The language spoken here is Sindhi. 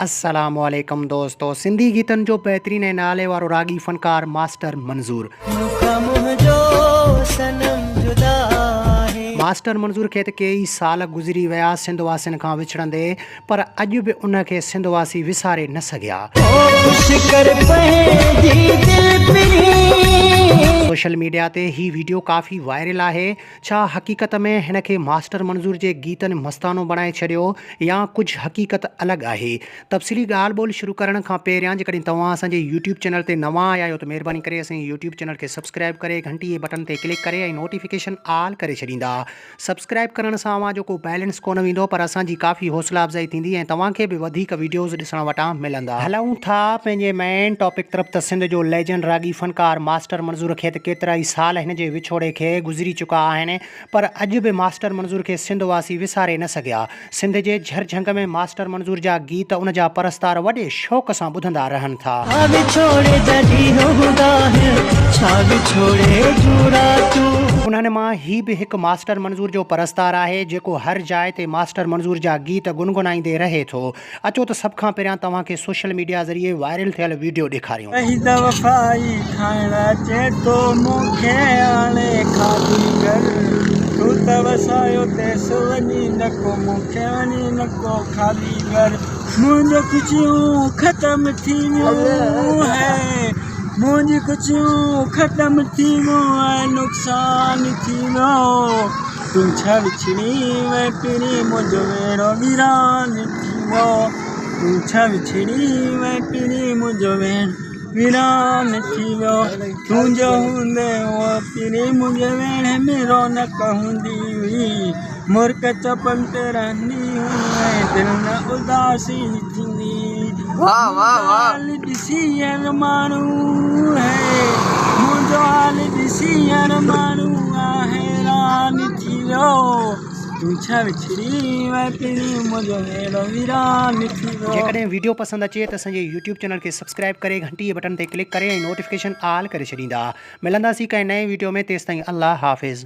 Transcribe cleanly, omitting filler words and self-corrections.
السلام عليڪم دوستو سنڌي گيتن جو بهترين ۽ نالي وارو راڳي فنڪار ماسٽر منظور. مون کان منهنجو صنم جدا آهي. ماسٽر منظور کي ته ڪيئي سال گذري ويا سنڌ واسين کان وڇڙندي پر اڄ به ان کي سنڌ واسي وساري نه سگهيا. او خوش ڪر پنهنجي دل پرين. سوشل ميڊيا تي هي ويڊيو ڪافي وائرل آهي ڇا حقيقت ۾ هن کي ماسٽر منظور جي گيتن مستانو بڻائي ڇڏيو يا ڪجهه حقيقت الڳ آهي؟ تفصيلي ڳالهه ٻولهه شروع ڪرڻ کان پهريان جيڪڏهن توهان اسان جي يوٽيوب چينل تي نوان آيا آهيو ته مهرباني ڪري اسان جي يوٽيوب چينل کي سبسڪرائيب ڪري گهنٽي جي بٽن تي ڪلڪ ڪري ۽ نوٽيفڪيشن آل ڪري ڇڏيندا. سبسڪرائيب ڪرڻ سان اوهان جو ڪو بيلنس ڪونه ويندو پر اسان جي ڪافي حوصلا افزائي ٿيندي ۽ توهان کي به وڌيڪ ويڊيوز ڏسڻ وٽان ملندا. هلون ٿا پنهنجي مين ٽاپڪ طرف ته سنڌ جو ليجنڊ راڳي فنڪار ماسٽر منظور کي ته ڪيترائي سال هن جي وڇوڙي کي گذري چڪا آهن پر اڄ به ماسٽر منظور کي سنڌ واسي وساري نه سگهيا. سنڌ جي جھر جھنگ ۾ ماسٽر منظور جا گيت ان جا پرستار وڏي شوق سان ٻڌندا رهن ٿا. ڇا وڇوڙي جا ڏينهن هوندا آهن، ڇا وڇوڙي جون راتيون. انهن مان هي به هڪ ماسٽر منظور جو پرستار آهي، جيڪو هر جاء تي ماسٽر منظور جا گيت گنگنائيندي رهي ٿو. اچو ته سڀ کان پهريان توهان کي سوشل ميڊيا ذريعي وائرل ٿيل ويڊيو ڏيکاريون. وحيد وفائي کائڻ اچي ٿو مون کي آڻي کاڌي گهر تون ته وسايو ديس وڃي نه ڪو مون کي وڃي نه ڪو خالي گهر منهنجو خوشيون ختم ٿي ويون هي منهنجي خوشيون ختم ٿي ويون ۽ نقصان ٿي ويو تون ڇا وڇڙي وئين پرين منهنجو ويڙهو ويران ٿي ويو تون ڇا وڇڙي وئين پرين منهنجو ويڙهو ويران ٿي ويو تون جو هوندي هو پرين منهنجي ويڙهي ۾ رونق هوندي هئي مرڪ چپن تي رهندي هئي ۽ دل نه اداسي ٿيندي واھ واھ واھ حال ڏسي هر ماڻهو هي منهنجو حال ڏسي هر ماڻهو آ حيران ٿي ويو تون ڇا وڇڙي وئين پرين منهنجو ويڙهو ويران ٿي ويو. جيڪڏهن ويڊيو پسند اچي ته اسان جي يوٽيوب چينل کي سبسڪرائيب ڪري گهنٽي جي بٽڻ تي ڪلڪ ڪري ۽ نوٽيفڪيشن آل ڪري ڇڏيندا. ملنداسين ڪنهن نئين ويڊيو ۾ تيستائين الله حافظ.